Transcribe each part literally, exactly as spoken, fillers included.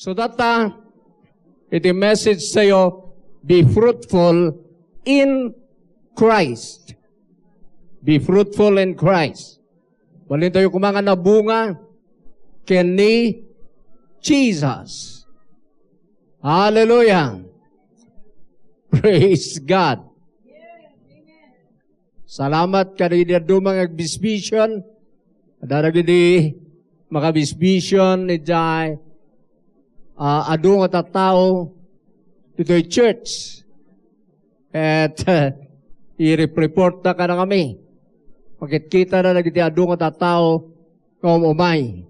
So, tatta, iti message tayo, be fruitful in Christ. Be fruitful in Christ. Balin tayo kumanga nabunga ken ni Jesus. Hallelujah. Praise God. Salamat kadagiti dadduma nga agbisbision. Kadagiti makabisbision idiay, ah, adu nga tattao ditoy church. Et, eh, i-report-reportta kadakami. Makitkita na dagiti adu nga tattao nga um-umay.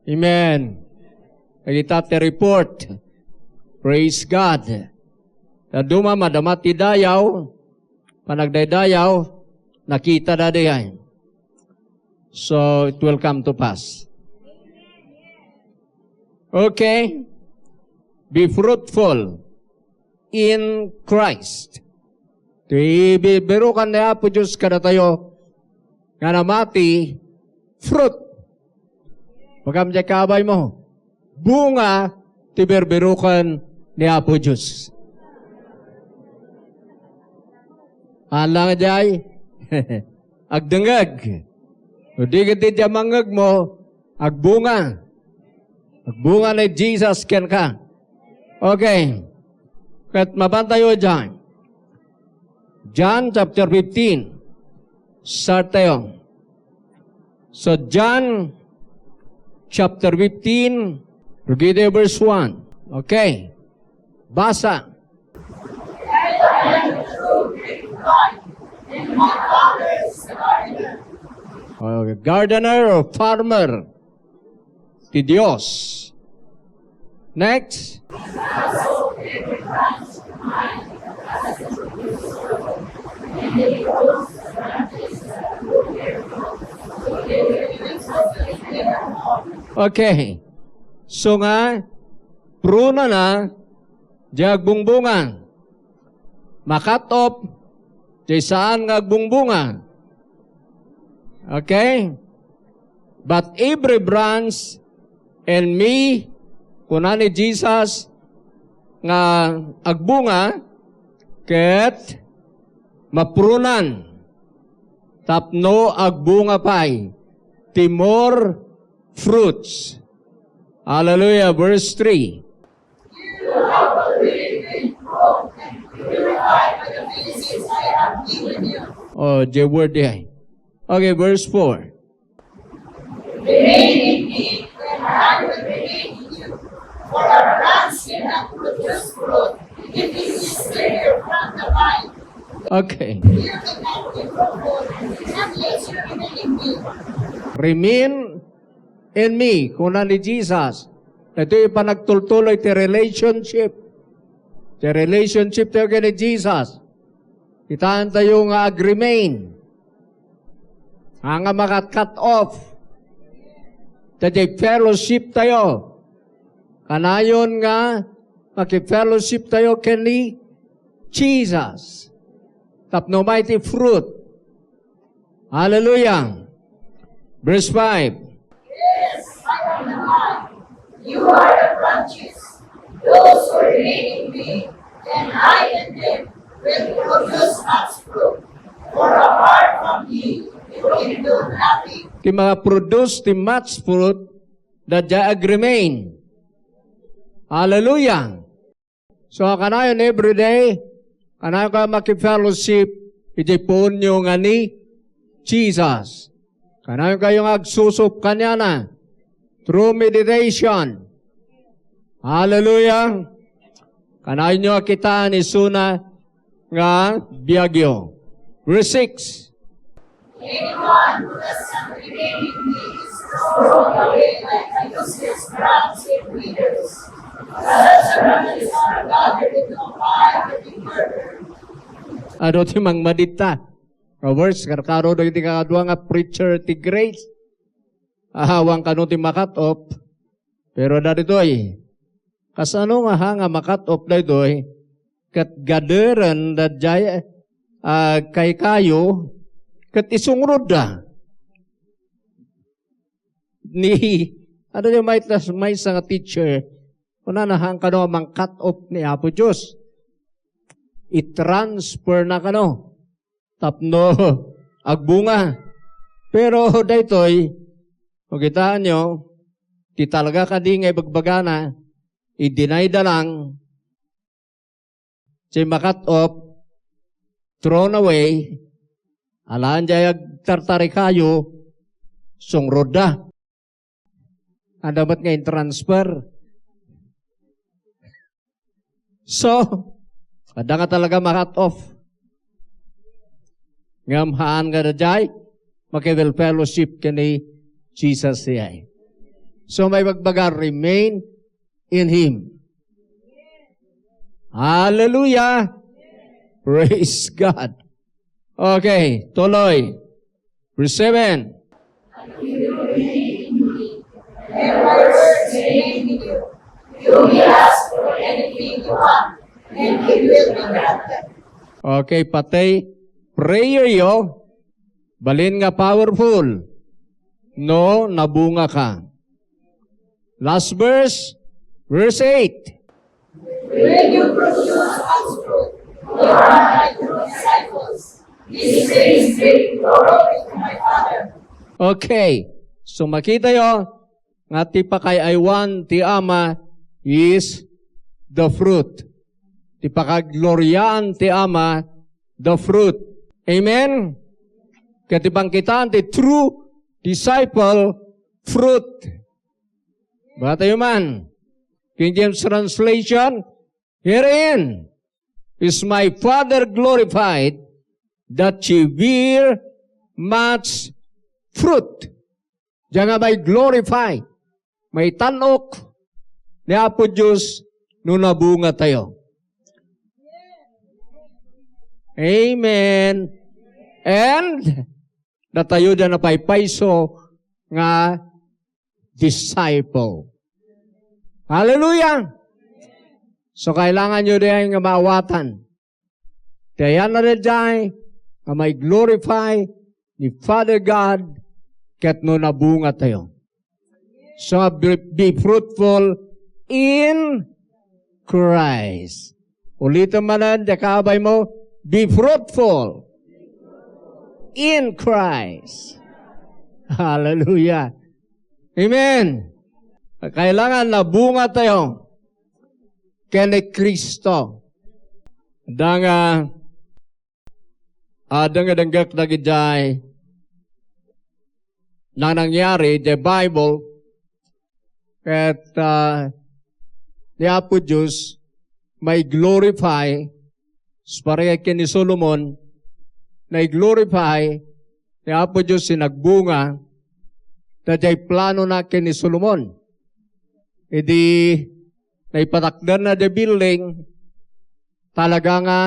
Amen. Dagita ti report. Praise God. Dadduma, madama ti dayaw, panagdaydayaw, nakita da diay. So, it will come to pass. Okay? Be fruitful in Christ. Ti bibirukan ni Apo Dios kadatayo nga namati, fruit. Pagam diay kabaymo, bunga ti birbirukan ni Apo Dios. Ala nga diay agdengngeg. O di ket diay mangngegmo, agbunga. Agbunga ni Jesus kenka. Okay. Ket mapantayo diay. John chapter fifteen. Start tayo. So, John chapter fifteen, read the verse one. Okay. Basa. Oh, gardener or farmer ti Dios. Next. Okay. So nga, prunana, diay agbungbunga. Ma-cut off, diay saan nga agbungbunga. Okay? But every branch in me, kuna ni Jesus, nga agbunga, ket maprunan, tapno agbunga pay ti more fruits. Hallelujah. Verse three. Oh, the word diay. Okay, verse four. Remain in me, and I will remain in you. For a branch cannot produce fruit if it is severed from the vine. Okay. You cannot be fruitful unless you remain in me. Remain in me, kuna ni Jesus. Itoy panagtultuloy ti relationship. Ti relationship tayo ken ni Jesus. Kitaentayo nga agremain. Nga, nga maka-cut off. Daydiay fellowship tayo. Kanayon nga maki-fellowship tayo ken ni Jesus. Tapno umay ti fruit. Hallelujah. Verse five. Yes, I am the vine. You are the branches. Those who remain in me, and I in them, will produce much fruit. For apart from me, you can do nothing. Ti maka-produce ti much fruit, daydiay agremain. Hallelujah. So, kanayon everyday, kanayon kayo makifellowship iti puonyo nga ni Jesus. Kanayon kayo nga agsusup kaniana through meditation. Hallelujah. Kanayon nyo a kitaan isuna nga biagyo. Verse six. Anyone who does not remain in me is thrown away like a useless branch and withers. Such branches are gathered into a pile and be burned. Adu ti mangmadita? Proverbs, karkaro dagiti kakadua nga preacher ti grace. Ahawan kano ti ma-cut off. Pero dagitoy, kasano nga ha nga ma-cut off daytoy? Ket gaderen daydiay, ah, kaykayo, ket isungrod da ni Adda diay maysa, maysa nga teacher, kunana, haan kano a mang-cut off ni Apo Dios. I-transfer na kano tapno agbunga. Pero daytoy, makitaenyo, ti talaga kadi nga ibagbagana, i-deny da lang, ti ma-cut off, thrown away, alangan diay agtartarikayo, sungrod da. Adda met nga in-transfer. So, adda nga talaga ma-cut off. Ngem haan nga daydiay, maki-well fellowship ken ni Jesus diay. So, maibagbaga, remain in Him. Hallelujah! Praise God! Okay, tuloy. Verse seven. Okay, pati prayer yo, balin nga powerful. No, nabunga ka. Last verse, verse eight. Will you produce much fruit? You are my true disciples. This ministry will glorify my Father. Okay. So, makitayo nga ti pakaay-aywan ti Ama is the fruit. Ti pakagloriaan ti Ama, the fruit. Amen? Ket ti pangkitaan ti true disciple, fruit. Batayo man. King James Translation, "Herein is my Father glorified, that ye bear much fruit." Diay nga mai-glorify, maitan-ok ni Apo Dios no nabunga tayo. Amen. And datayo diay napaypayso nga disciple. Hallelujah! So, kailangan yo diay nga maawatan. Ti ayanna daydiay nga mai-glorify ni Father God ket no nabunga tayo. So, be, be fruitful in Christ. Ulitem manen, diay kaabay mo, be fruitful in Christ. Hallelujah. Amen. Kailangan nabunga tayo ken ni Cristo. Adda nga, adda nga denggek dagidiay nga nangyari idiay Bible, ket, ah, ni Apo Dios mai-glorify, parikut ken ni Solomon, nai-glorify ni Apo Dios ti nagbunga, ta diay planona ken ni Solomon. Idi naipatakderna diay building, talaga nga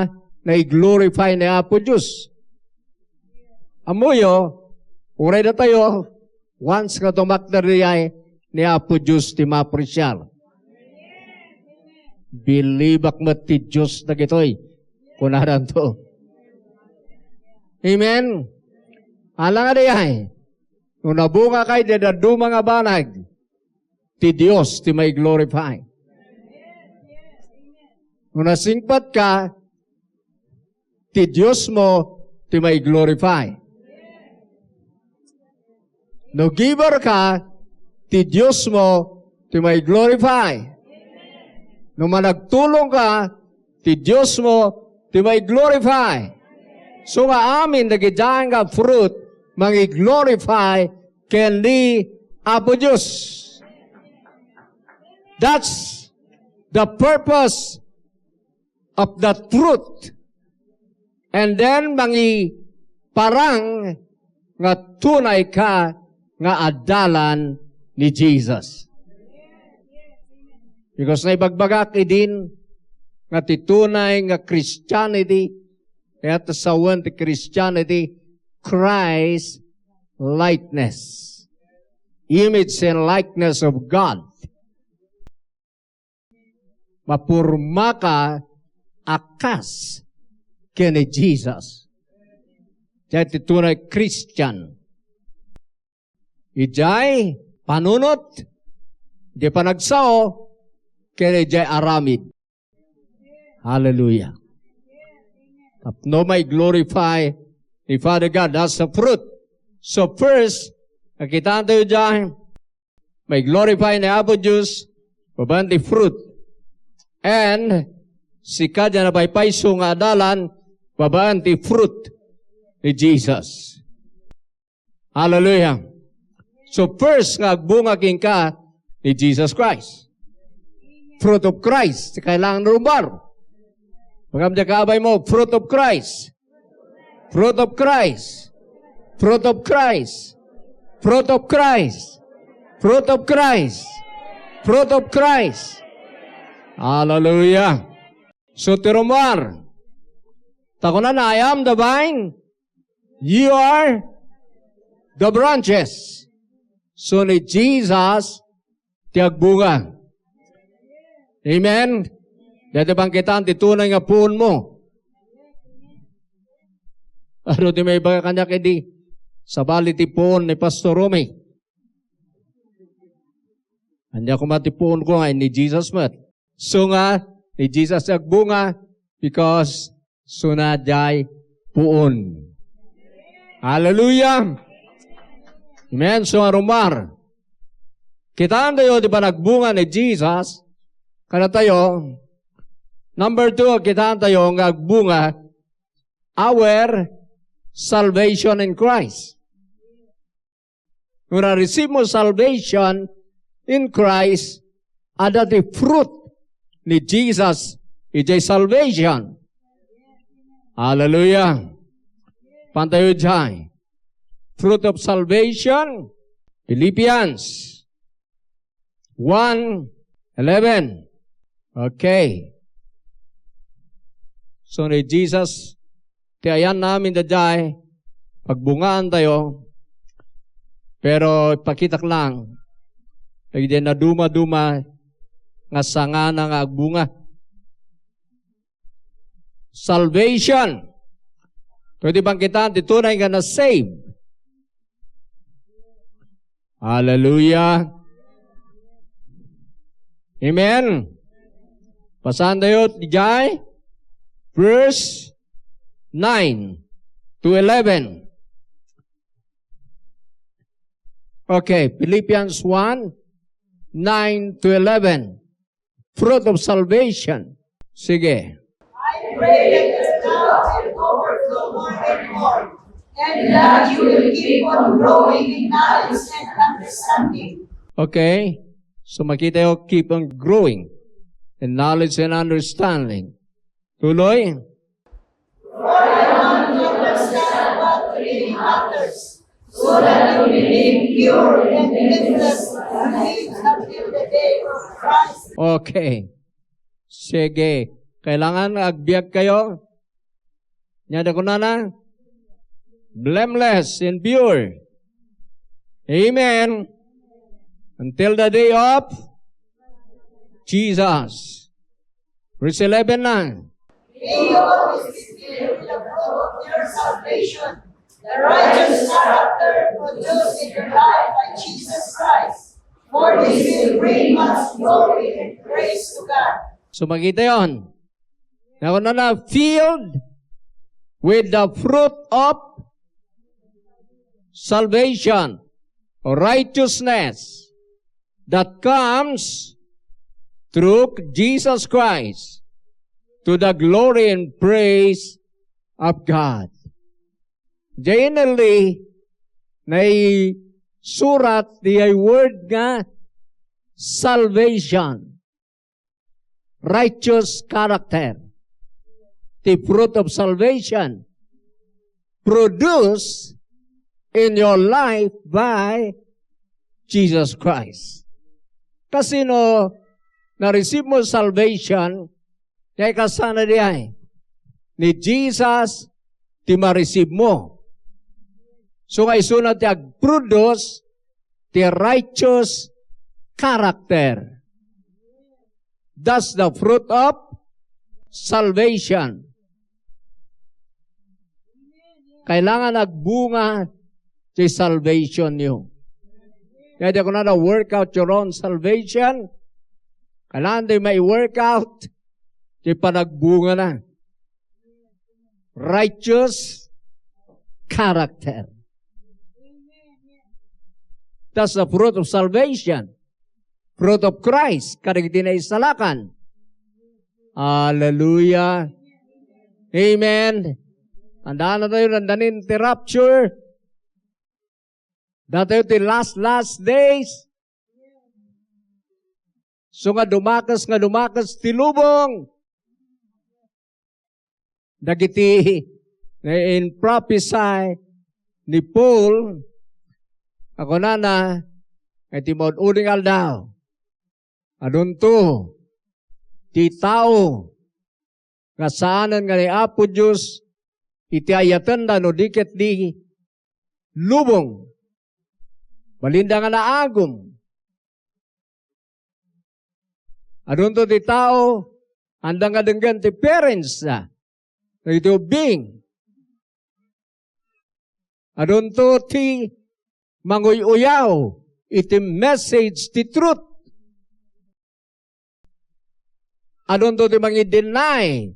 nai-glorify ni Apo Dios. Ammoyo, uray datayo, once nga tumakder diay ni Apo Dios ti maapresiar. Bilibak met ti Dios dagitoy, kunadanto. Amen. Ala nga diay, no nabunga kay diay dadduma nga banag, ti Dios ti mai-glorify. No nasingpet ka, ti Dios mo ti mai-glorify. No giver ka, ti Dios mo ti mai-glorify. No managtulong ka, ti Dios mo ti mai-glorify. So nga amin dagidiay nga fruit, mangi-glorify ken ni Apo Dios. That's the purpose of that fruit. And then, mangiparang nga tunay ka nga adalan ni Jesus. Because naibagbagak idin nga ti tunay nga Christianity, kayat sawen ti Christianity, Christ likeness. Image and likeness of God. Mapurmaka a kas ken ni Jesus. Diay ti tunay Christian. Idiay panunot, Di panagsao, ken idiay aramid. Hallelujah. Tapno may glorify ni Father God as a fruit. So first, nakita tayo dyan, may glorify ni Apo Diyos, babaen ti fruit. And, sika dyan a paypayso nga adalan, babaen ti fruit ni Jesus. Hallelujah. So first nga agbunga kenka ni Jesus Christ. Fruit of Christ. Kailangan rumbar. Pagkamdi ka abay mo, fruit of Christ. Fruit of Christ. Fruit of Christ. Fruit of Christ. Fruit of Christ. Fruit of Christ. Hallelujah. So, ti rumbar. Ta kunana, "I am the vine, you are the branches." So, ni Jesus, ti agbunga. Amen? Dati bang kitaan ti tunay nga puon mo? Ano ti may baga kanya kay di? Sabali ti puon ni Pastor Romy. Anya kuma ti puon ko nga ni Jesus met. So nga, ni Jesus ti agbunga because suna jay puon. Hallelujah! Amen. So, arumar. Kitaan tayo ti panagbunga ni Jesus. Kada tayo, number two, kitaan tayo nga agbunga, our salvation in Christ. When I receive mo salvation in Christ, ada ti fruit ni Jesus, ijay salvation. Hallelujah. Pantayo jay. Fruit of salvation, Philippians one eleven. Okay. So, ni Jesus, ti ayan namin dayjay, pagbungaan tayo, pero ipakitak lang, dagiti naduma-duma nga sangana nga agbunga. Salvation. Pwede bang kita ti tunay nga na-save? Hallelujah. Amen. Basahan tayo, ijay, verse nine to eleven. Okay, Philippians one, nine to eleven. Fruit of salvation. Sige. I pray that your love will overflow more and more, and that you will keep on growing in knowledge and understanding. Okay. So makita tayo, keep on growing in knowledge and understanding. Tuloy. For I want to understand what really matters, so that you may live pure and blameless until the day of Christ. Okay. Sige. Kailangan agbiag kayo. Nya da kunana, blameless and pure. Amen. Until the day of Jesus. Verse eleven na. May you always be filled with the fruit of your salvation, the righteous character produced in your life by Jesus Christ. For this will bring much glory and praise to God. So, makita yon. Now, na, filled with the fruit of salvation, righteousness, that comes through Jesus Christ to the glory and praise of God. Generally, naisurat diay word nga salvation, righteous character, the fruit of salvation produced in your life by Jesus Christ. Kasino na-receive mo salvation, kay kasana diay ni Jesus ti ma-receive mo. So nga isuna ti agproduce ti righteous character. That's the fruit of salvation. Kailangan agbunga ti salvation niyo. Kaya di ako na work out your own salvation. Kailangan di may work out. Di panagbunga na. Righteous character. That's the fruit of salvation. Fruit of Christ. Kadagiti naisalakan. Hallelujah. Amen. Tandaan na tayo, nandanin ti rapture. Datayo ti last, last days. So nga dumakes, nga dumakes ti lubong. Dagiti na in prophecy ni Paul, ako nana, nga iti maud-uling aldaw, adunto ti tao nga saanen nga ni Apo Dios iti ayatenda no di ket di lubong. Balinda nga naagum. Adunto ti tao, anda nga denggen ti parents da. Dagiti ubbing. Adunto ti manguy-uyaw iti message ti truth. Adunto ti mangi-deny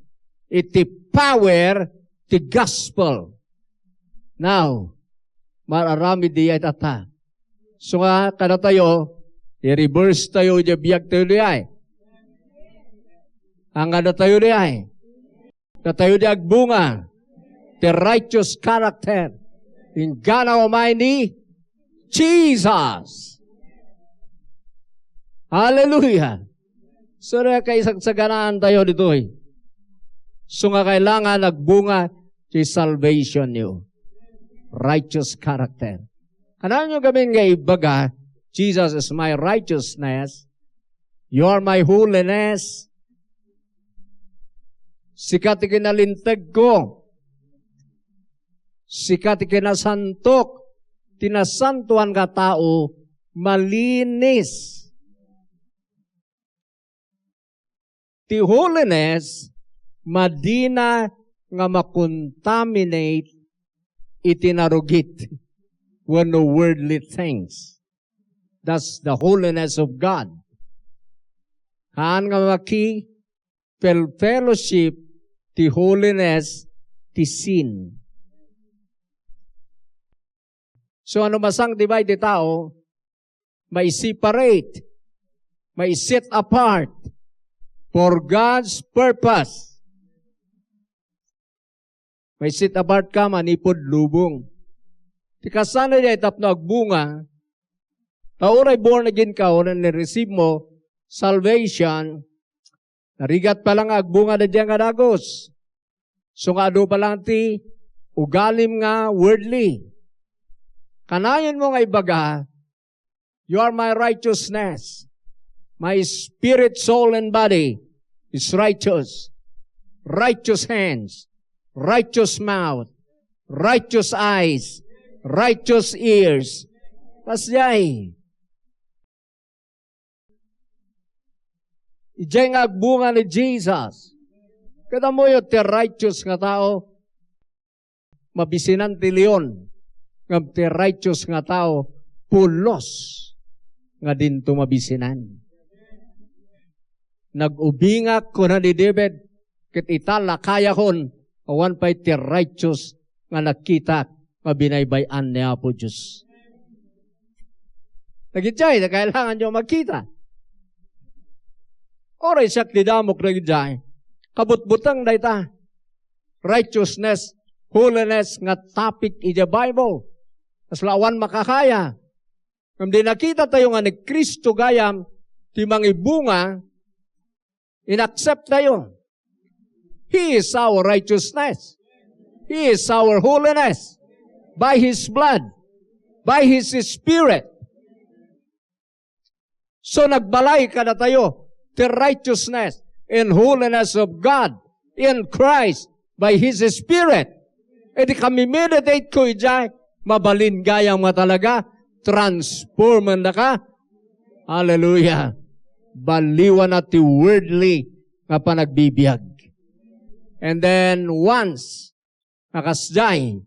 iti power ti gospel. Now, mararamid diay tatta. So nga, kadatayo, i-reverse tayo, di biag tayo diay. Ang kadatayo diay. Datayo di agbunga ti righteous character. Inggana umay ni Jesus. Hallelujah. So, kaisagsaganaan tayo ditoy. So nga kailangan agbunga ti salvation niyo. Righteous character. Ano nyo gamin nga ibaga, "Jesus is my righteousness. You are my holiness." Sika ti kinalintegko. Sika ti kinasantok. Ti nasantoan nga tao, malinis. Ti holiness, madina nga makontaminate iti narugit wenno worldly things. That's the holiness of God. Haan nga maki-, fel-, fellowship ti holiness ti sin. So, ano masanctify ti tao? Mai-separate, mai-set apart for God's purpose. Mai-set apart ka manipud lubong. Ti kasano diay tapno agbunga, ta uray born again ka, uray ni-receive mo salvation, narigat pa lang agbunga daydiay nga dagus. So nga adu pa lang ti ugalim nga worldly. Kanayon mo nga ibaga, "You are my righteousness. My spirit, soul, and body is righteous. Righteous hands, righteous mouth, righteous eyes, righteous ears." Kasdiay. Idiay nga agbunga ni Jesus. Ket ammoyo ti righteous nga tao, mabisinan ti leon, ngem ti righteous nga tao, pulos nga dinto mabisinan. "Nag-ubingak," kuna ni David, "ket ita, lakayakon, awan pay ti righteous nga nakitak nga binaybay-an ni Apo Dios." Dagidiay, kailangan nyo makita. Uray siak ti damok dagidiay. Kabutbuteng dayta. Righteousness, holiness nga topic iti Bible. Kasla awan makakaya. Ngem di nakita tayo nga ni Cristo gayam ti mangibunga, inaccept tayo. He is our righteousness. He is our holiness. By His blood, by His Spirit. So, nagbalay kadatayo ti righteousness and holiness of God in Christ by His Spirit. Idi ka-meditate ko idiay, mabalin gayam nga talaga, transformanda ka. Hallelujah. Baliwana ti worldly nga panagbibiag. And then once, nga kasdiay,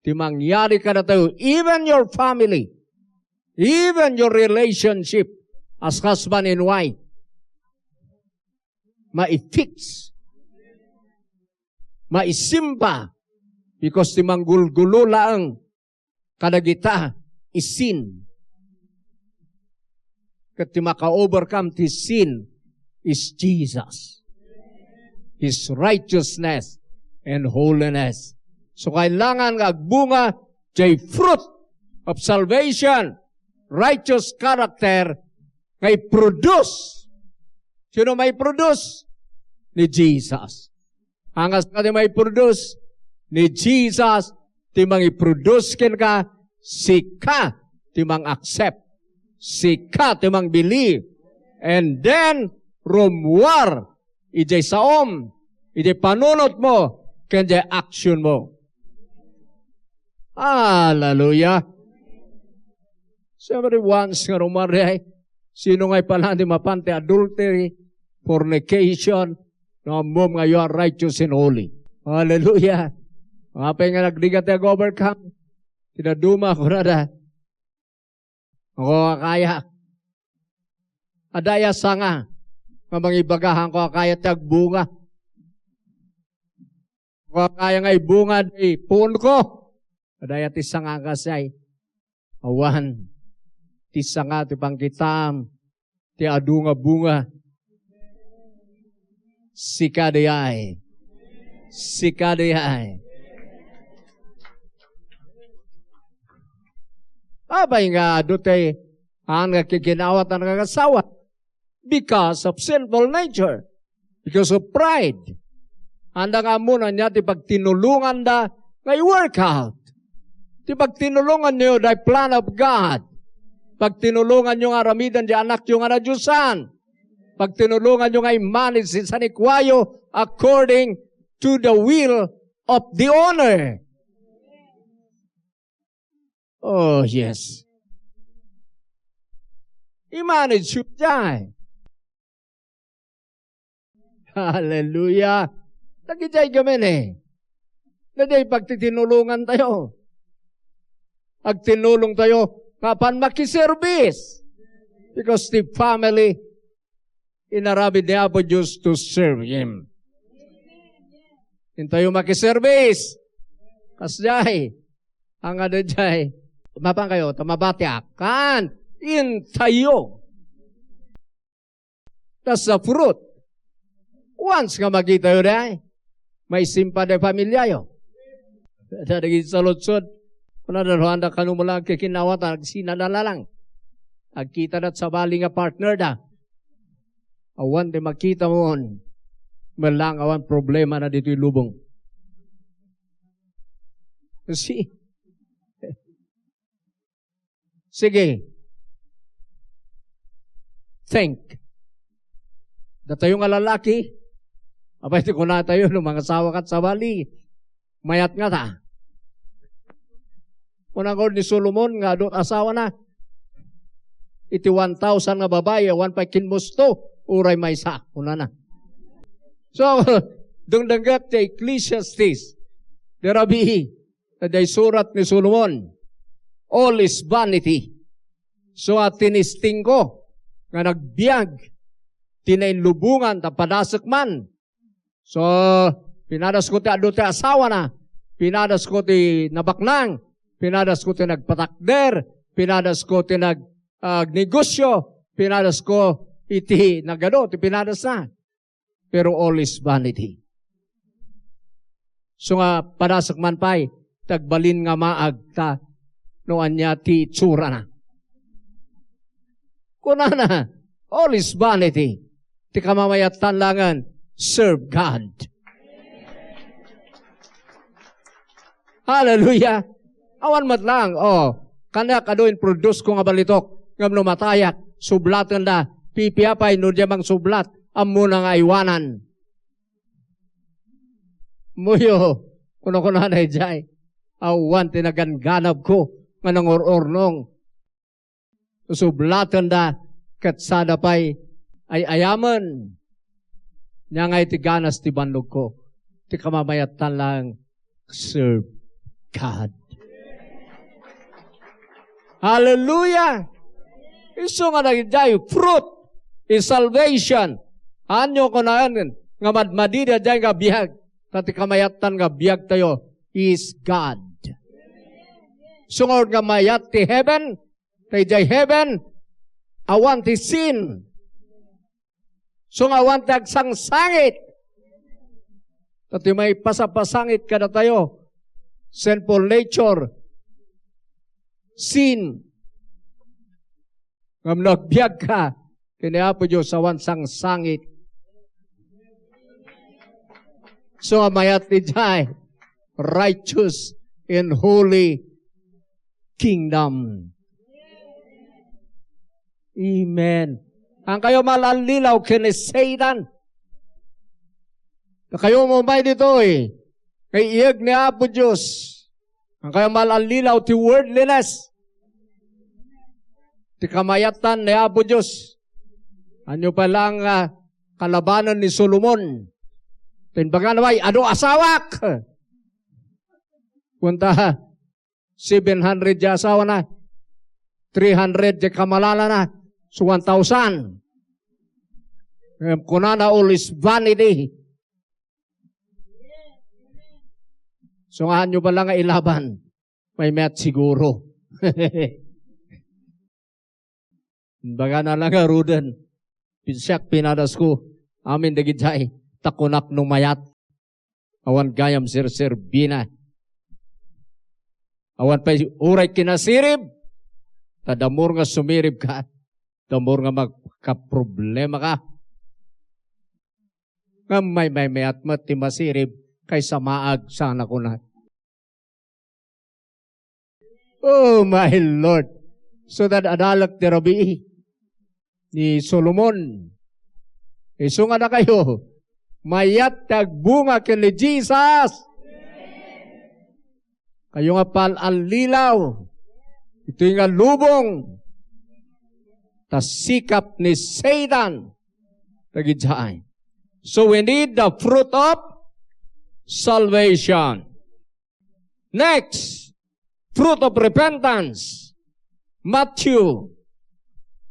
ti mangyari kadatayo, even your family, Even your relationship as husband and wife, maifix, maisimba, because ti manggulgulo laeng kadagita is sin. Ket ti maka-overcome ti sin is Jesus. His righteousness and holiness. So, kailangan nga agbunga jay fruit of salvation, righteous character, nga i-produce. Sino maiproduce? Ni Jesus. Angas ka ti maiproduce? Ni Jesus ti mangiproduce kenka, sika ti mang-accept, sika ti mang-believe, and then rummuar idiay saom, idiay panunotmo, ken idiay actionmo. Hallelujah! Siyempre, once nga rummuar diay, sino nga ipalani mapan ti adultery, fornication, no ammom nga you are righteous and holy. Hallelujah! Apay nga nagrigat ti ag-overcome? Ti dadduma, kunada, "Ako a kaya." Adda aya sanga nga mangibaga, "Haanko a kaya ti agbunga. Haanko a kaya nga ibunga ti puonko." Adda aya ti sanga a kasdiay? Awan. Ti sanga ti pangkitaam ti adu nga bunga. Sika diay. Sika diay. Apay nga adu ti, haan nga kikinawatan nga asawa? Because of sinful nature. Because of pride. Anda nga ammona ania ti pagtinulonganda nga i-work out. Ti pagtinulonganyo, the plan of God. Pagtinulonganyo nga aramiden ti anakyo nga nadiosan. Pagtinulonganyo nga i-manage ti sanikuayo according to the will of the owner. Oh, yes. I-manage-yo diay. Hallelujah. Dagidiay gamin, eh. Daydiay pagtitinulongantayo. Agtinulongtayo nga apan makiservice. Because the family inaramid ni Apo Dios to serve Him. Intayo makiservice. Kasdiay, ang ano diay, mapan kayo, ta mabatiak. Kan, intayo. That's the fruit. Once nga makitayo diay, maisimpa diay pamilyayo. Dagiti saludsod, kunada, "Ruanda, kano mo lang kikinawatan, agsinadala lang." Agkita dat sabali nga partner da. Awan ti makita mo, mellang awan problema na ditoy lubong. See? Sige. Think. Datayo nga lalaki, apay ti kunatayo no mangasawa kat sabali, mayat ngata. Kuna ngarud ni Solomon nga adu ti asawana, iti one thousand nga babai, awan pay kinmusto, uray maysa, kunana. So, dengdengngek ti Ecclesiastes, di rabii, daydiay surat ni Solomon, "All is vanity." So, a tinistingko nga nagbiag ti nainlubongan ta padasek man. So, pinadasko ti adu ti asawana, pinadasko ti nabaknang, pinadasko ti nagpatakder, pinadasko ti nag-, ah, negosyo, pinadasko iti nagadu ti pinadasna. Pero all is vanity. So nga, padasek man pay, ti agbalin nga maag ta no ania ti itsurana. Kunana, "All is vanity." Ti kamamayattan langen, serve God. Hallelujah. Awan met lang, oh, kaniak adu inproduce ko nga balitok, ngem no matayak, sublatenda, pipia pay no diay mangsublat, ammona nga aywanan. Muyo, kunakunana idiay, awan ti nagangganabko nga nangur-urnong. Sublatenda ket sada pay ay-ayamen. Nia ngay ti ganas ti bannogko, ti kamamayattan lang, serve God. Hallelujah! Isu nga dagiti fruit is salvation. Anyo kunaen nga madmadi daydiay nga biag, ta ti kamayattan nga biagtayo is God. Sungod nga mayat ti heaven, ta idiay heaven, awan ti sin. So nga awan ti agsangsangit. Ta ti maipasapasangit kadatayo, sinful nature, sin. Ngem no agbiagka ken ni Apo Dios, awan sangsangit. So nga mayat idiay righteous and holy kingdom. Amen. Haankayo mal-allilaw ken ni Satan. Kayo umay ditoy, kay iyeg ni Apo Dios. Haankayo mal-allilaw ti worldliness. Ti kamayatan ni Apo Dios. Anyo pa lang, ah, kalabanan ni Solomon. Tinbagan, "Way, adu asawak?" Kunta, seven hundred ti asawana, three hundred ti kamalalana, so one thousand. Ngem kunana, "All is vanity." So, nga anyo bala nga ilaban, may mayat siguro. Bagana lang nga ruden. Siak pinadasko. Amin dagiti ay, ta kunak no mayat. Awan gayam serserbina. Awan pay uray kinasirib. Ta the more nga sumirib ka, the more nga magkaproblema ka. Nga may, may mayat met ti masirib kaysa maag sana kuna. Oh, my Lord. So, that adalak ti rabii ni Solomon. Isu nga dakayo, mayat ti agbunga ken ni Jesus. Kayo nga pal-allilaw, itoy nga lubong, ta sikap ni Satan, tagidiay. So, we need the fruit of salvation. Next, fruit of repentance. Matthew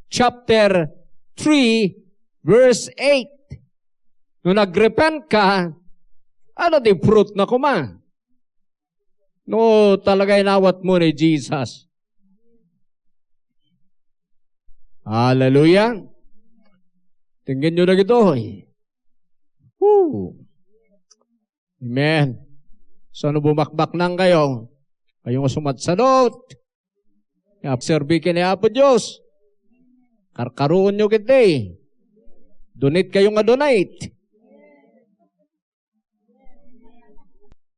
chapter three, verse eight. No nagrepent ka, ano ti fruit na kuma? No talaga inawat mo ni Jesus. Hallelujah. Tingnan nyo na gito. Woo. Amen. So, no bumakbaknang kayo, kayo nga sumatsadot, nga agserbi ken ni Apo Dios, karkaruon nyo ketdi. Donate kayo nga donate.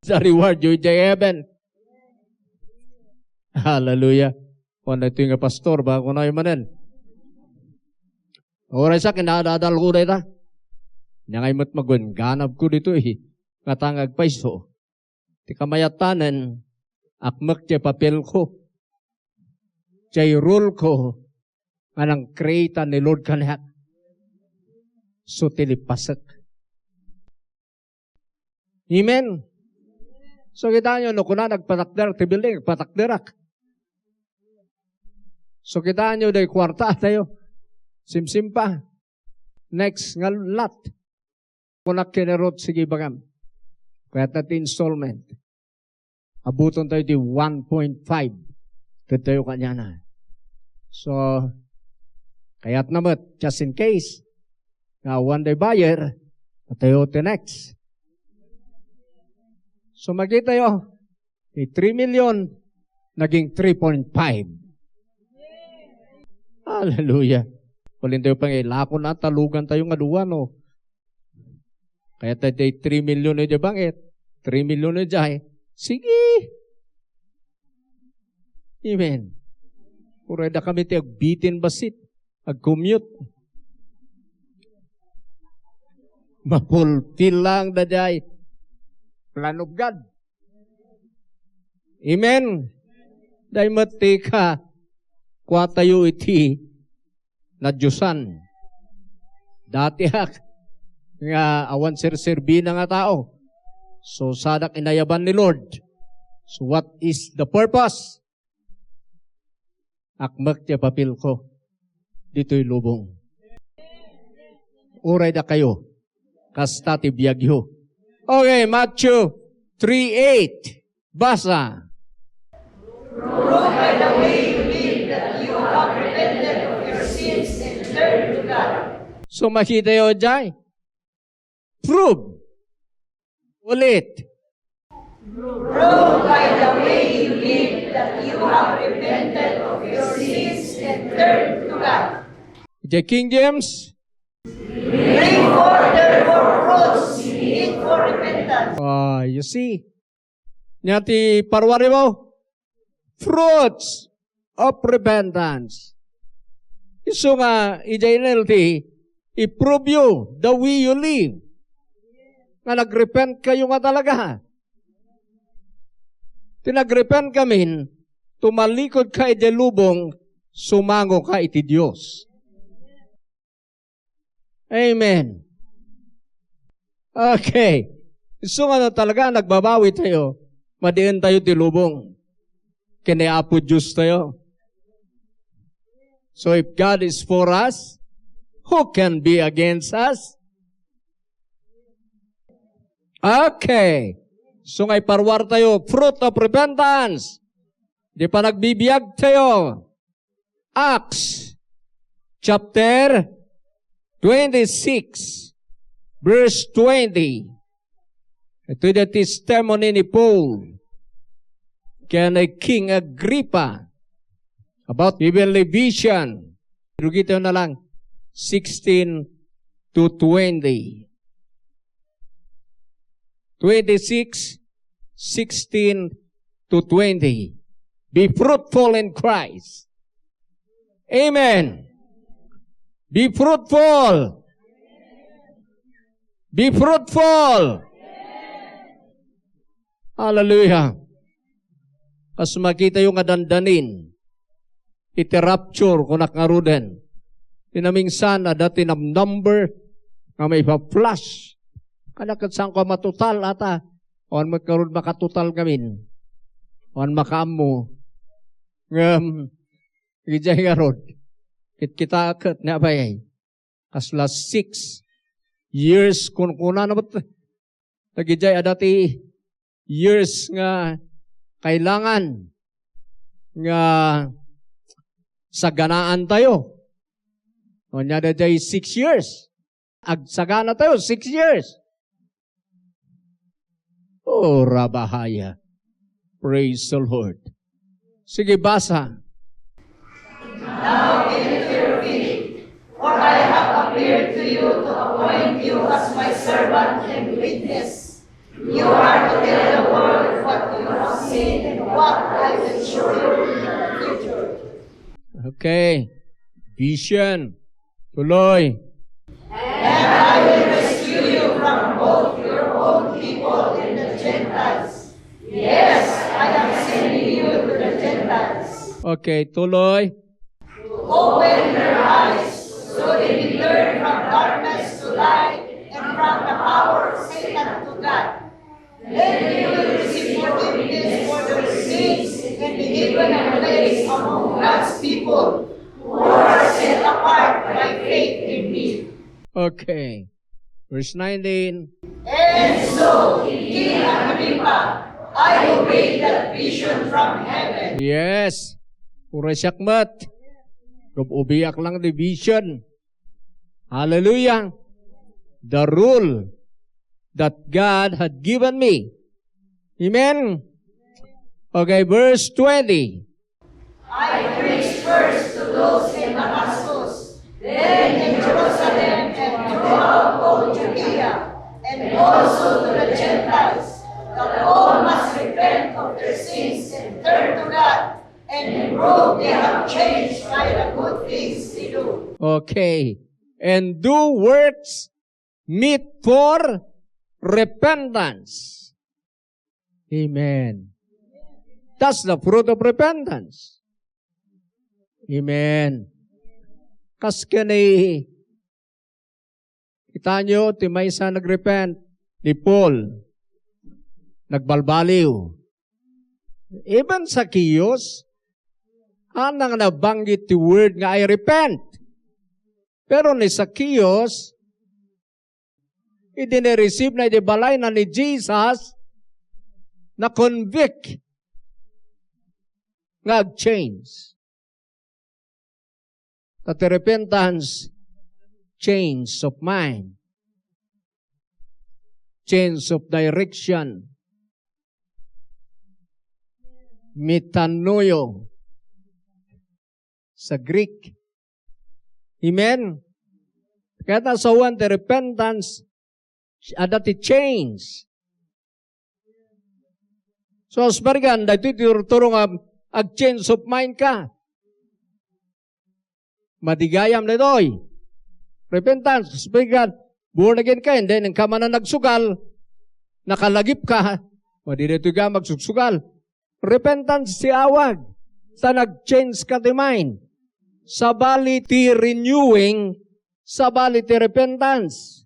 Sa reward you in heaven. Hallelujah. Kuan daytoy nga pastor, ba, kunayo manen. Oray sa kinadadal ko dayta. Nangay met magunganab ko ditoy. Nga ta nga agpayso. Ti kamayatanen, akmek ti papel ko. Ti rule ko, nga nang-create ni Lord kaniak. So, ti lipasek. Amen. So, kita nyo, no, kuna nagpatakder ti building, nagpatakderak. So, kita nyo, day kwarta tayo. Simsim pa. Next nga lot. Kunak ken ni Ruth, sige, bagam. Kayat na ti installment. Abuton tayo ti one point five. Ket tayo kaniana. So, kayat na met, just in case, nga one day buyer, tayo ti next. So, makita tayo, ti three million, naging three point five. Hallelujah. Ulintayo pangilakon na, talugan tayo nga dua, no? Kayat tayo ti three million iti bangkit, three million iti jay. Sige. Amen. Uray da kami ti agbitin bassit, agcommute. Mapulpil lang da jay. Plan of God. Amen. Dayta met ti ka, kuatayo iti nadiosan. Datiak nga awan serserbina nga tao. So, sadak inayaban ni Lord. So, what is the purpose? Akmek ti papelko ditoy lubong. Uray dakayo, kasta ti biagyo. Okay, Matthew three eight. Basa. Prove by the way you live that you have repented of your sins and turned to God. So, makita yo, jay? Prove. Ulit. Prove by the way you live that you have repented of your sins and turned to God. Idiay King James. Bring forth therefore fruits meet for repentance. Ah, you see? Nia ti paruaryo? Fruits of repentance. Isu nga, idiay N L T, i-prove you the way you live. Nga nagrepent kayo nga talaga. Ti nagrepent kamin, tumalikod ka idiay lubong, sumango ka iti Dios. Amen. Okay. Isu nga no talaga nagbabawi tayo, madiin tayo ti lubong. Ken ni Apo Dios tayo. So if God is for us, who can be against us? Okay. So nga iparuar tayo, fruit of repentance. Di pa nagbibiag tayo. Acts chapter twenty-six, verse twenty. Ito the testimony ni Paul ken ni King Agrippa about heavenly vision. Rugito na lang, sixteen to twenty. Twenty-six, sixteen to twenty. Be fruitful in Christ. Amen. Be fruitful. Be fruitful. Hallelujah. Kas makita yo nga dandanin, iti rapture, kunak ngaruden. Ti namingsan, adda ti number nga maipa-flash. Kada ket saan ko matotal ata. Awan met ngarud makatotal ngamin. Awan makaammo. Ngem, idiay ngarud. Kitkita ket ni Abay. Kasla six years, kunkunana met. Dagidiay adda ti years nga kailangan nga saganaan tayo. O, nia daydiay six years. Agsagana tayo, six years. Oh, rabahaya. Praise the Lord. Sige, basa. Now enter your feet, for I have appeared to you to appoint you as my servant and witness. You are to tell the world what you have seen and what I will show you in the future. Okay. Vision. Tuloy. And I will rescue you from both your own people and the Gentiles. Yes, I am sending you to the Gentiles. Okay, tuloy. To open their eyes, so they may turn from darkness to light, and from the power of Satan to God. Then they will receive forgiveness for their sins and be given a place among God's people who are set apart by faith in me. Okay. Verse nineteen. And so, King Agrippa, I obeyed that vision from heaven. Yes. Uray siak met. Gub-ubiak lang the vision. Hallelujah. The rule that God had given me. Amen. Okay, verse twenty. I preached first to those in Damascus, then in Jerusalem, and throughout all Judea, and also to the Gentiles, that all must repent of their sins and turn to God, and prove they have changed by the good things they do. Okay. And do works meet for repentance. Amen. That's the fruit of repentance. Amen. Kas ken ni, kita nyo, ti maysa nagrepent, ni Paul, nagbalbaliw. Even Zacchaeus, Adda nga nabanggit ti word nga, "I repent." Pero ni Zacchaeus, idi na-receive na iti balayna ni Jesus, na-convict nga ag-change. Ta ti repentance, change of mind, change of direction, metanoeo sa Greek. Amen? Kayat nasawen ti repentance, adda ti change. So, asbargan, daytoy ti turturo nga ag-change of mind ka. Madi gayam daytoy. Repentance, asbargan, born again ka, and then, inka man a nagsugal, nakalagip ka, madi daytoy gayam agsugsugal. Repentance ti awag, ta nag-change ka ti mind. Sabali ti renewing, sabali ti repentance.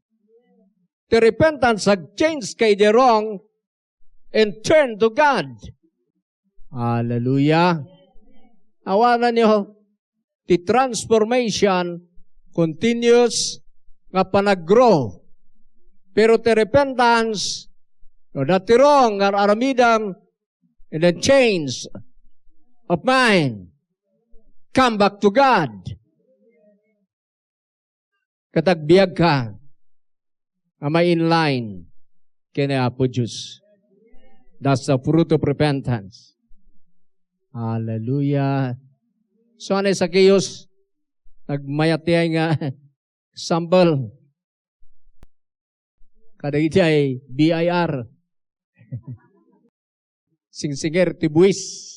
Ti repentance, ag-change ka iti wrong and turn to God. Hallelujah. Awanan niyo, ti transformation continuous nga panag-grow. Pero ti repentance, no, adda ti wrong nga ar-aramidem, and then change of mind. Come back to God. Ket agbiagka a ma-in line ken ni Apo Dios. That's the fruit of repentance. Hallelujah. So, ni Zacchaeus, nagmayat ti ay nga example. Kadagiti ay B I R. Singsinger ti buis.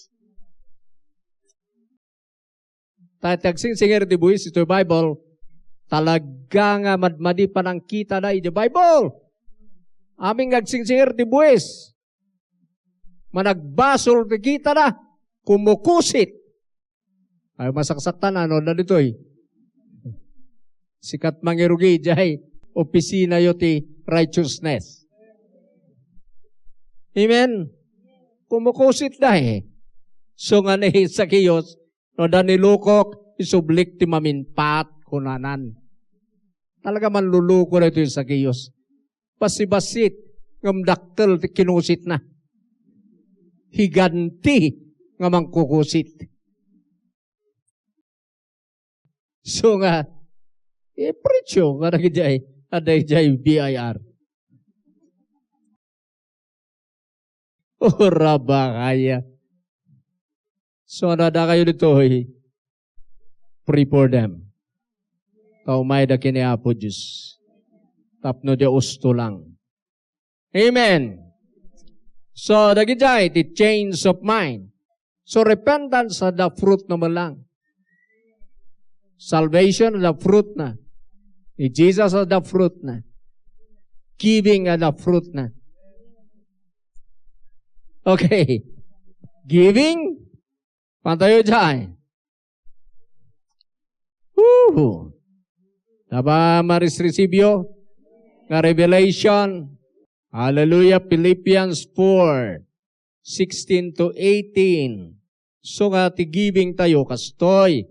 Ta ti agsingsinger ti buis iti Bible, talaga nga madmadi panangkitada iti Bible. Amin nga agsingsinger ti buis, managbasol ti kitada, kumukusit. Ay, masaksaktan, ano na ditoy? Sikat mangirugi, jay opisina yo ti righteousness. Amen? Kumukusit da eh. So nga ni Zacchaeus, no, da nilukok, isublik ti maminpat, kunanan. Talaga manluluko na ito yung Zacchaeus. Basibassit, ngem dakkel ti kinusitna. Higanti nga mangkukusit. So nga, ipresyo nga dagijay, adda ijay B I R. Ora bakaya. So, ano, adda kayo ditoy, pray for them. Ta umayda ken ni Apo Dios. Tapno dia usto lang. Amen. So, dagijay, ti change of mind. So, repentance adda fruit na man lang. Salvation adda fruit na. Ni Jesus adda fruit na. Giving adda fruit na. Okay. Giving, pantayo jay. Woo! Taba maris-receive yo nga revelation. Hallelujah. Philippians four, sixteen to eighteen. So nga ti giving tayo, kastoy.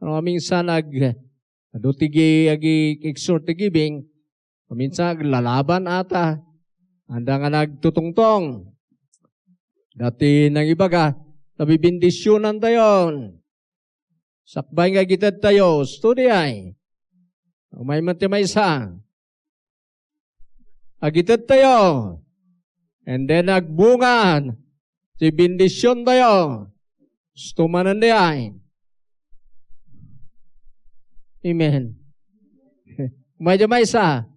Ano, minsan ag-, adu ti gi-, agi-exhort ti giving, minsan aglalaban ata. Anda nga nagtutungtong. Dati nangibaga, nabibindisyonan tayo. Sakbay nga agited tayo, usto diay. Umay man ti maysa. Agited tayo. And then agbunga ti bendisyon tayo. Usto manen diay. Amen. Umay ti maysa.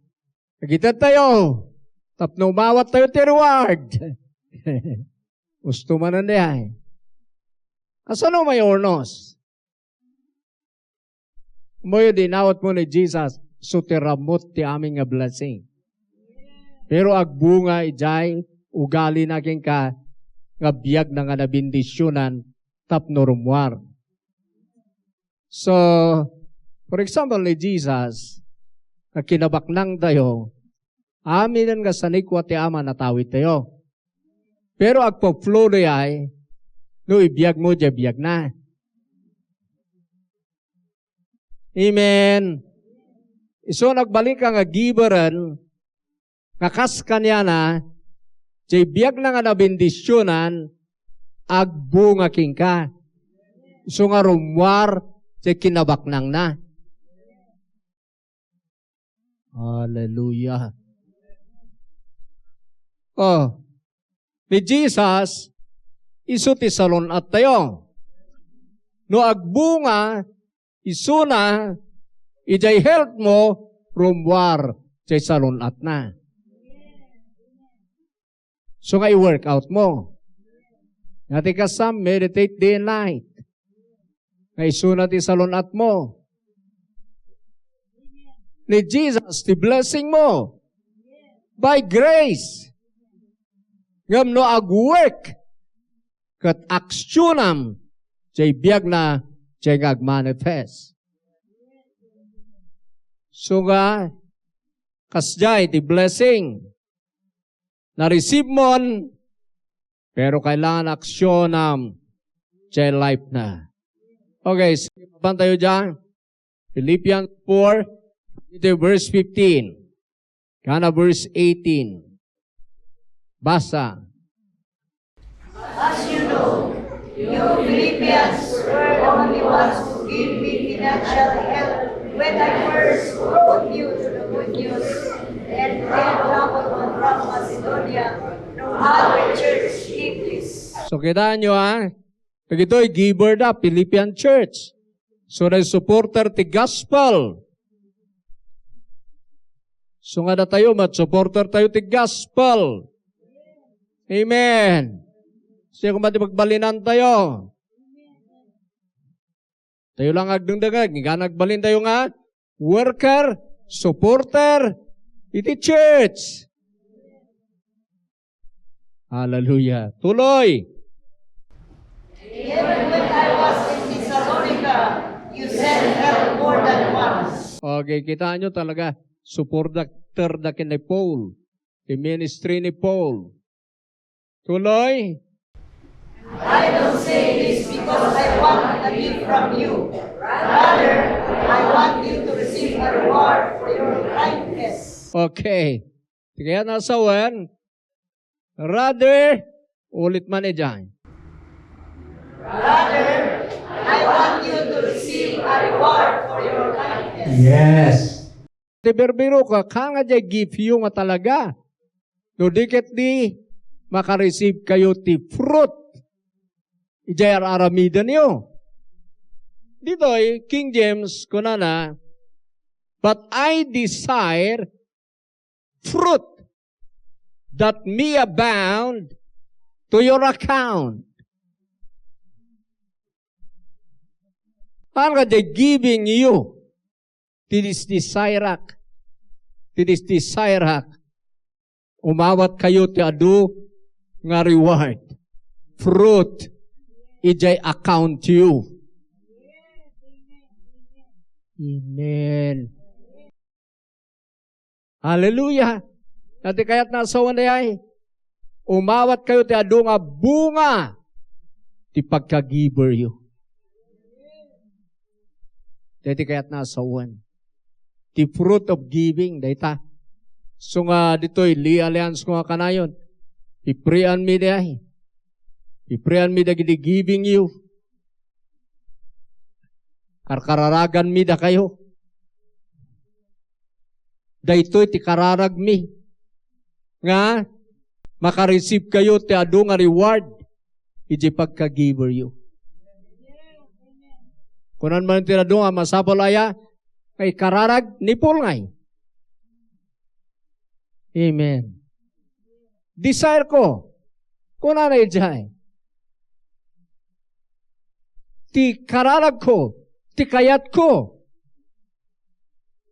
Agited tayo. Tapno umawat tayo ti reward. Usto manen diay. Kasano may urnos? Moyo di inawat mo ni Jesus, so ti ramut ti amin nga blessing. Pero agbunga ijay ugali na kenka nga biag na nga nabindisyonan tapno rummuar. So, for example, ni Jesus, nga kinabaknang tayo, aminen nga sanikwa ti Ama natawid tayo. Pero agpa-flow diay, no ibiag mo, diay biag na. Amen. Isu nagbalinka nga giberen, nga kas kaniana, jay biagna nga nabendisionan, agbunga kenka. Isu nga rummuar jay kinabaknangna. Hallelujah. Oh, ni Jesus, isu ti salun-attayo. No agbunga, isuna, idiay health mo, rummuar, jay salun-atna. So nga i-workout mo. Nga ti kasam, meditate day and night. Nga isuna ti salun-at mo. Ni Jesus, ti blessing mo. By grace. Ngem no ag-work, ket aksionam, jay biagna, jay nga agmanifest. So nga, kasjay ti blessing. Na-receive mon, pero kailangan aksionam jay life na. Okay, sige, mapan tayo dyan. Philippians four, ito verse fifteen. Kana verse eighteen. Basa. As you know, you Philippians were the only ones who gave me financial help when I first wrote you to the good news and then traveled on from Macedonia to other church, English. So, kita nyo, ha? Dagitoy giver da, Philippian church. So, supporter ti gospel. So, nga datayo, mat-supporter tayo ti gospel. Amen. Siya koma ti pagbalinan tayo. Tayo lang agdengdengag, nga nagbalin tayo nga worker, supporter, iti church. Hallelujah. Tuloy. Even when I was in Thessalonica, you sent help more than once. Okay, kita nyo talaga, supporter da ken ni Paul. Ti ministry ni Paul. Tuloy. I don't say this because I want a gift from you. Rather, I want you to receive a reward for your kindness. Okay. Ti kayat na sawen, rather, ulit man idiay. Rather, I want you to receive a reward for your kindness. Yes. Ti birbiro ka, ka nga diay gift yo nga talaga. No di ket di, makareceive kayo ti fruit. Idiay ar-aramiden yo. Ditoy, King James, kunana, "But I desire fruit that may abound to your account." Ano ka diay giving you? Ti disdesireak. Ti disdesireak. Umawat kayo ti adu nga reward. Fruit. Idiay account yo. Amen. Hallelujah! Nga ti kayat na asawan dayay, umawat kayo ti adu nga bunga ti pagkagiberyo. Dayta ti kayat na asawan. Ti fruit of giving, dayta. So nga ditoy, Lee Alliance ko nga kanayon, iprean mi dayay. Iprean mi dagiti giving you. Karkararaganmi dakayo. Daytoy ti kararagmi, nga makareceive kayo ti adu nga reward iti pagkagiberyo. Kunan man ti adu nga masapul aya nga ikararag ni Paul ngay. Amen. Desire ko. Kunana idiay, ti kararagko, ti kayatko,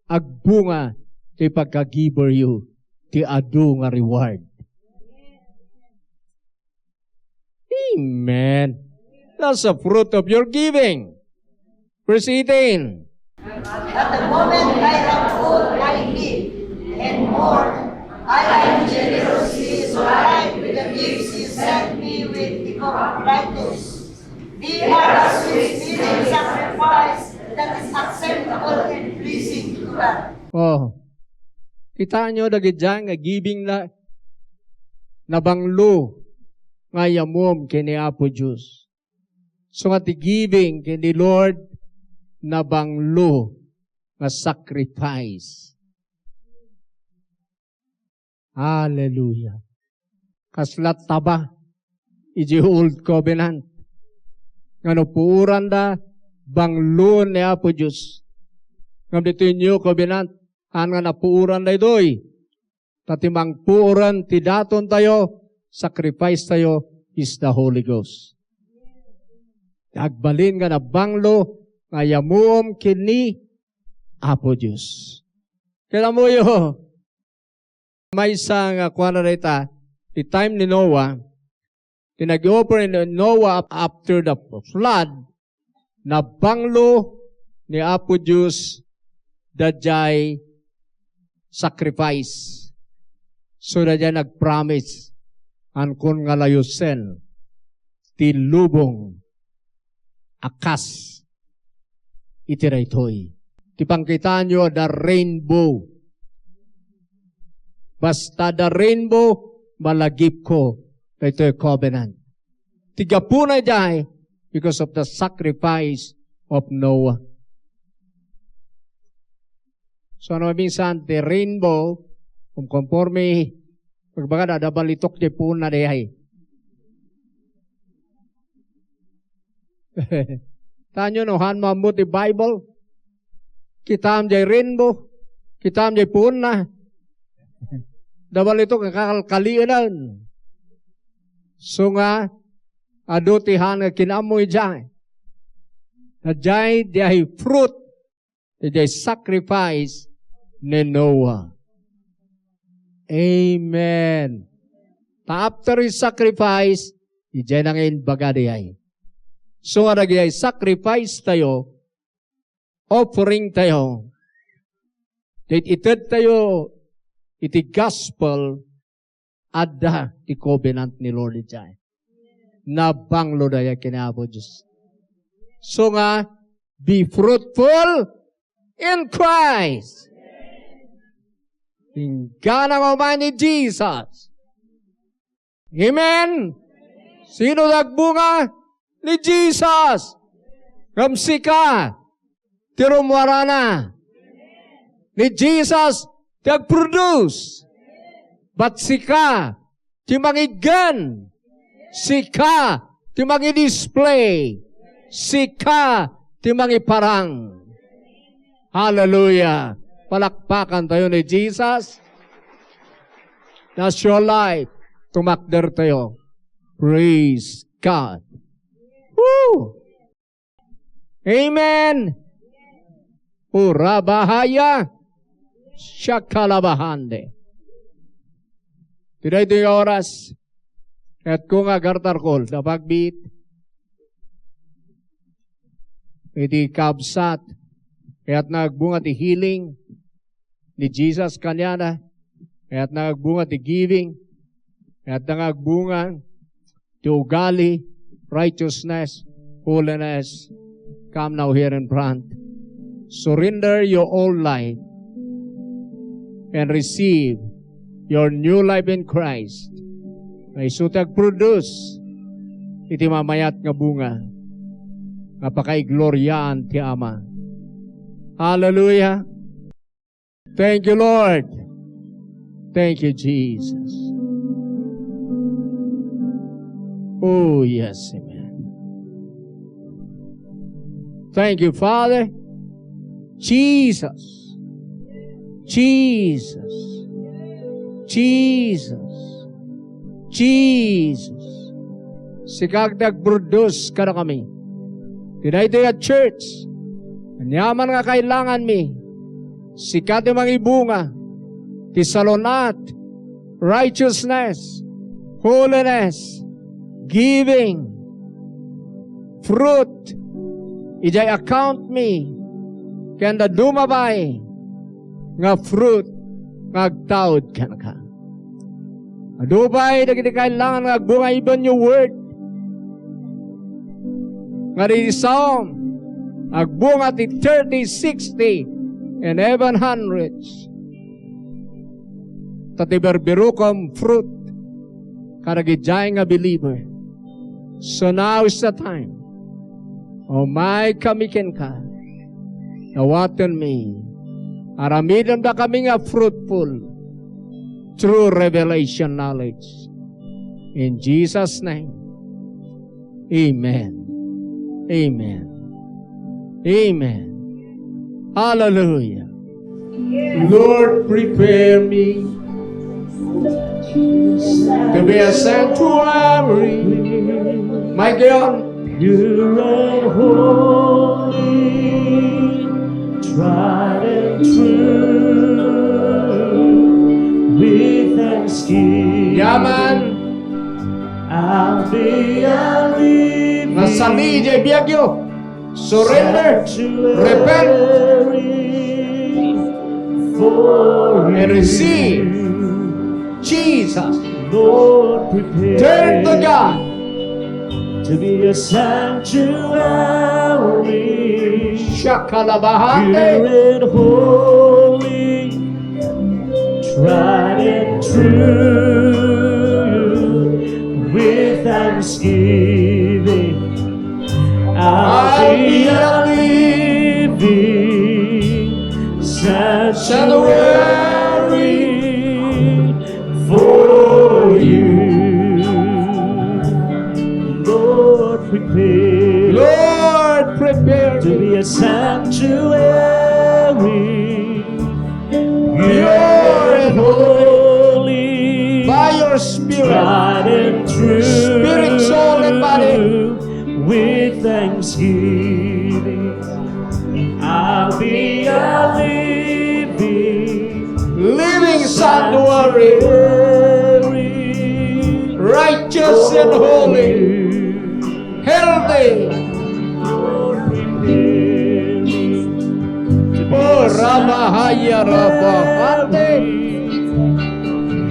agbunga ti pagkagiberyo ti adu nga reward. Amen. That's the fruit of your giving. Verse eighteen. At the moment I have all I need and more. I am generously supplied with the gifts you sent me with Epaphroditus. They are a sweet-smelling sacrifice that is acceptable Oh. Kitaenyo dagiti nga giving na nabanglo nga ayamom ken ni Apo Dios. So nga ti giving ken ni Lord nabanglo nga sacrifice. Hallelujah. Kasla taba iti Old Covenant. Nga no puoranda, bangloen ni Apo Dios. Ngem ditoy New Covenant, haan nga napuoran daytoy. Ta ti mangpuoran ti daton tayo, sacrifice tayo is the Holy Ghost. Agbalin nga nabanglo nga ayamom ken ni Apo Dios. Kaya mo yo, maysa nga kuana dayta, ti time ni Noah, ti nag-offer ni Noah after the flood, nabanglo ni Apo Dios daydiay sacrifice. So, daydiay nagpromise, ankon nga layusen ti lubong a kas iti daytoy. Ti pangkitaenyo, the rainbow. Basta the rainbow, malagipko daytoy covenant. Ti gapuna idiay, because of the sacrifice of Noah. So, no, minsan, the rainbow, kung konforme, pagbaga, adda balitok ti puonna diay. Tanyo no, han mo ammo ti Bible? Kitam jay rainbow, kitam jay puonna. Adda balitok nga kakalkalianan. So nga, adu ti han nga kinammo idiay. Sadiay, diay fruit iti sacrifice ni Noah. Amen. Ta after his sacrifice, idiay nangin baga diay. So nga dagiti sacrifice tayo, offering tayo, it-ited tayo iti gospel, adda ti covenant ni Lord idiay. Nabanglo dayta ken Apo Dios. So nga, be fruitful in Christ. Inggana nga umay ni Jesus. Amen. Sino ti agbunga? Ni Jesus. Ngem sika, ti rummuarana. Ni Jesus ti agproduce. But sika ti mangiggan. Sika ti mangidisplay. Sika ti mangiparang. Hallelujah. Palakpakan tayo ni Jesus. That's your life. Tumakder tayo. Praise God. Woo! Amen. Urabahaya. Shakalabahande. Ti daytoy nga oras, kayatko nga agartarko, ta pagbiit iti kabsat, kayatna agbunga ti healing ni Jesus kaniana, kayatna agbunga ti giving, kayatna nga agbunga ti ugali, righteousness, holiness. Come now here in front. Surrender your old life and receive your new life in Christ. Nga isu ti agproduce iti mamayat nga bunga nga pakaigloriaan ti Ama. Hallelujah! Thank you, Lord. Thank you, Jesus. Oh, yes, amen. Thank you, Father. Jesus. Jesus. Jesus. Jesus. Sika ti agproduce kadakami. Ti daytoy a church, aniaman nga kailanganmi, sika ti mangibunga, ti salun-at, righteousness, holiness, giving, fruit, idiay account mi, ken dadduma pay nga fruit nga agtaud kenka. Adu pay dagiti kailangan nga agbunga, even your word. Nga di Psalm, Agbunga ti thirty, sixty, and even hundreds. Ta ti birbirokom fruit kadagiti nga believer. So now is the time. Umaykami kenka. Dawatenmi. Aramidendakami nga fruitful through revelation knowledge. In Jesus' name. Amen. Amen. Amen. Hallelujah. Lord, prepare me to be a sanctuary. My God. Pure and holy, tried and true, with thanksgiving. Yaman. I'll be a living Nasali diay biagyo. Surrender. Repent. Sanctuary for And receive you. Jesus. Lord, prepare Turn to God. To be a sanctuary. Shakalabahante. Pure and holy, tried and true, with thanksgiving, I'll be a living sanctuary for you. Lord, prepare Lord, prepare to be a sanctuary. Pure and holy. By your Spirit. Tried and true. Spirit, soul, and body. With thanksgiving, I'll be a living Living sanctuary. Sanctuary. Righteous and holy. Healthy. Oh, Rabahaya Rabahante.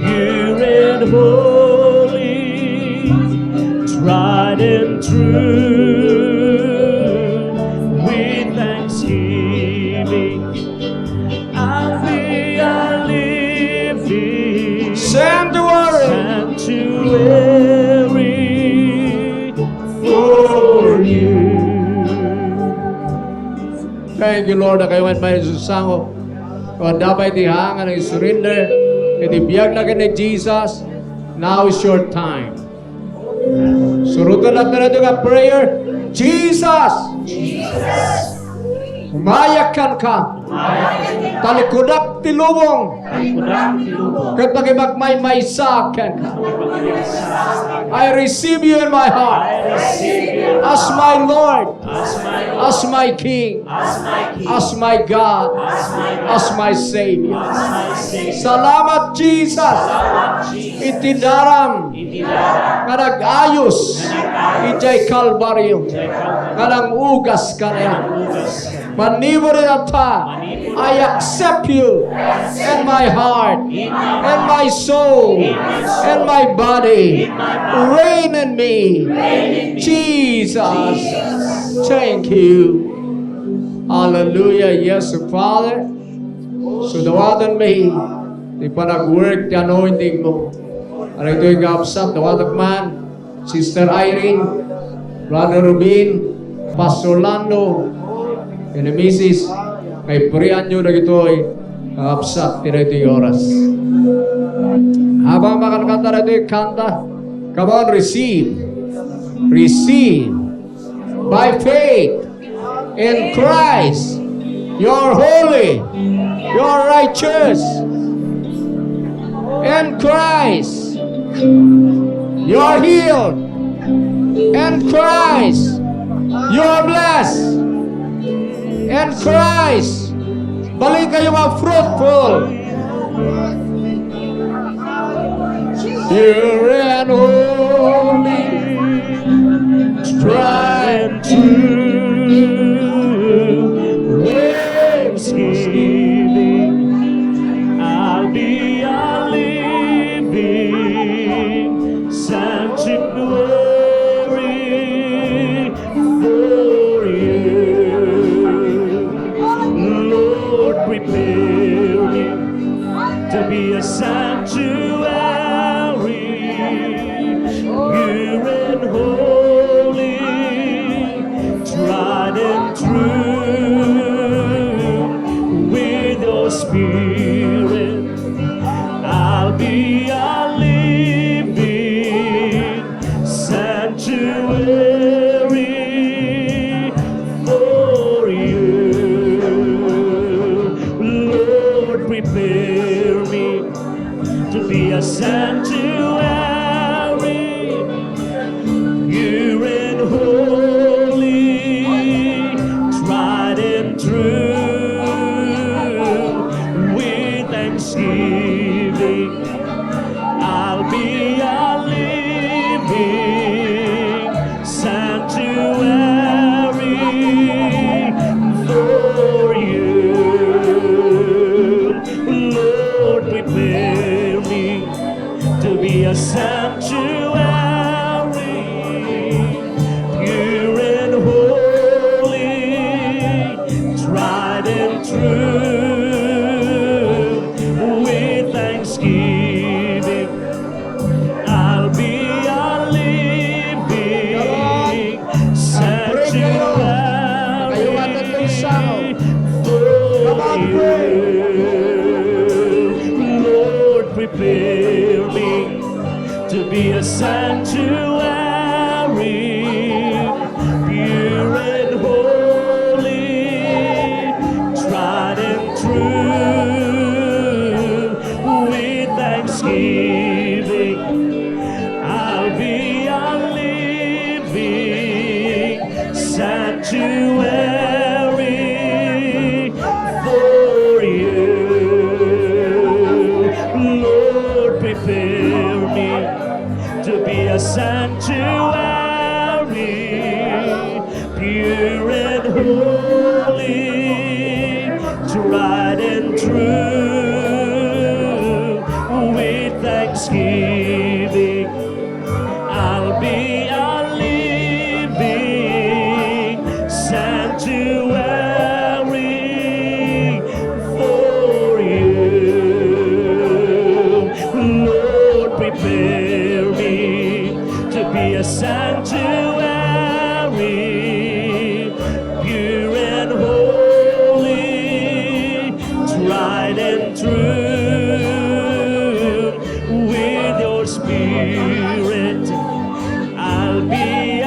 Pure and holy, tried and true, with thanksgiving, I'll be a living Sanctuary. Sanctuary for you. Thank you, Lord. Kayo man pay susango. Kung adda pay ti hangan nga surrender iti biagna ken ni Jesus, now is your time. Suroten nato nga prayer. Jesus! Jesus! Umayak kenka. Talikudak ti lubong. Talikudak ti lubong. Ket makipagmaymaysa kenka. Makipagmaymaysa kenka. I receive you in my heart. I receive you. As my Lord. As my Lord. As my King. As my King. As my God. As my God. As my Savior. As my Savior. Salamat, Jesus. Salamat, Jesus. Iti daram Iti daram nga nag-ayos nga nag-ayos idiay Kalbaryo, idiay Kalbaryo, nga nangugas kaniak. Nga nangugas kaniak. Manipud ita, manipud ita, I accept you in my heart, in my heart, in my soul, in my soul, in my body. In my body. Reign in me. Reign in me. Jesus. Jesus. Thank you. Hallelujah. Yes, Father. So, dawatenmi ti panag-work ti anointing mo. Dagitoy nga kabsat, dawatek man, Sister Irene, Brother Rubin, Pastor Lando, ken ni Missus, kaipurianyo dagitoy nga kabsat ti daytoy oras. Habang makankanta daytoy kanta, come on, receive. Receive by faith. In Christ, you're holy, you're righteous. In Christ, you're healed. In Christ, you're blessed. In Christ, balik kayo nga fruitful. Pure and holy, tried and true, with thanksgiving, I'll be a living sanctuary for you. sanctuary, pure and holy, tried and true. With thanksgiving, I'll be a living sanctuary for you. Lord, prepare me to be a sanctuary, pure and holy, tried and true. With thanksgiving, I'll be a living sanctuary for you. Lord, prepare me to be a sanctuary, pure and holy, tried and true. With thanksgiving, I'll be a living sanctuary for you. Lord, prepare me to be a sanctuary, pure and holy, tried and true. With thanksgiving, I'll be a living sanctuary for you. Lord, prepare me to be a sanctuary, pure and holy, tried and true. With your spirit, I'll be a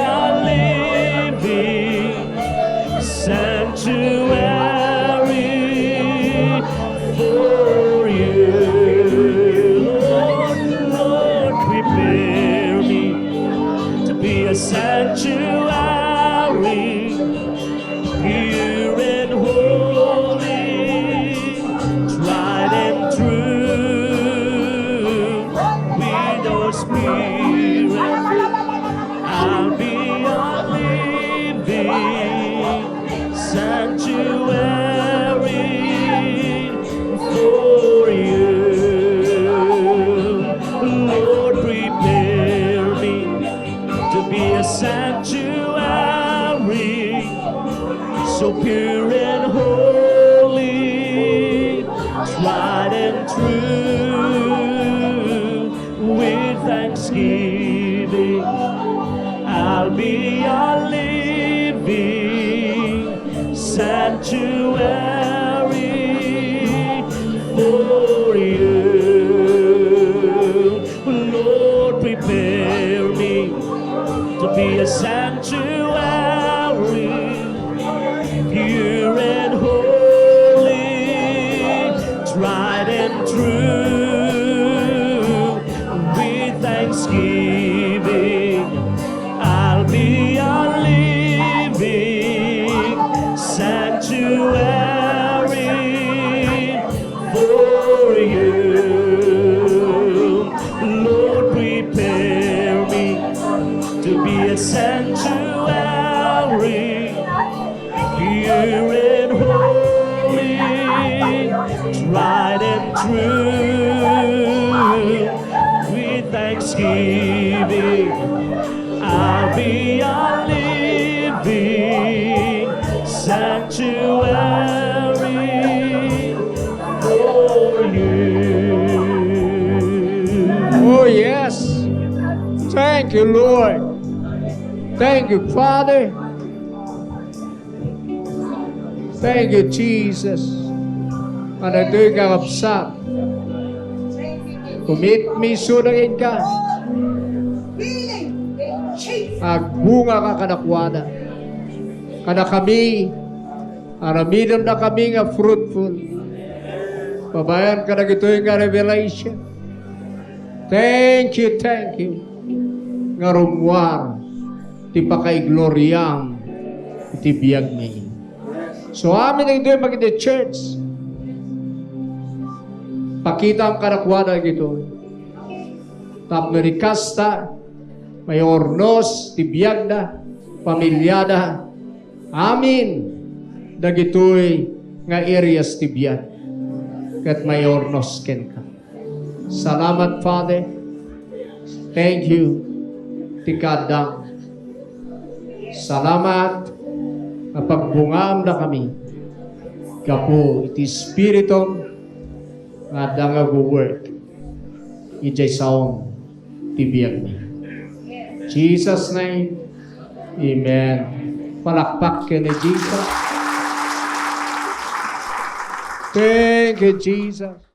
living sanctuary for you. Lord, Lord, prepare me to be a sanctuary, pure and holy, tried and true. With your spirit, I'll be a living sanctuary for you. Lord, prepare me to be a sanctuary, so pure and holy, tried and true. With thanksgiving, I'll be a living sanctuary for you. Lord, prepare me to be a sanctuary, pure and holy, tried and true. With thanksgiving, I'll be a living sanctuary for you. Lord, prepare me to be a sanctuary, pure and holy, tried and true. With thanksgiving, I'll be a living sanctuary for you. Oh, yes. Thank you, Lord. Thank you, Father. Thank you, Jesus. Ano ito'y kakabsat? Commit mi isuna kenka. Agbunga ka kadakuada. Kadakami, aramidenda kami nga fruitful. Babaen kadagitoy nga revelation. Thank you, thank you. Nga rummuar ti pakaigloriam iti biagmi. So, amin dagitoy pagiti church. Pakitam kadakuada dagitoy. Tapno di kasta, maurnos ti biagda, pamiliada, amin dagitoy nga areas ti biag. Ket maurnos kenka. Salamat, Father. Thank you ti kaaddam. Salamat nga pagbungaamdakami gapu iti Espiritum nga adda nga agwo-work idiay saom ti biagmi. Jesus' name, amen. Palakpak ken ni Jesus. Thank you, Jesus.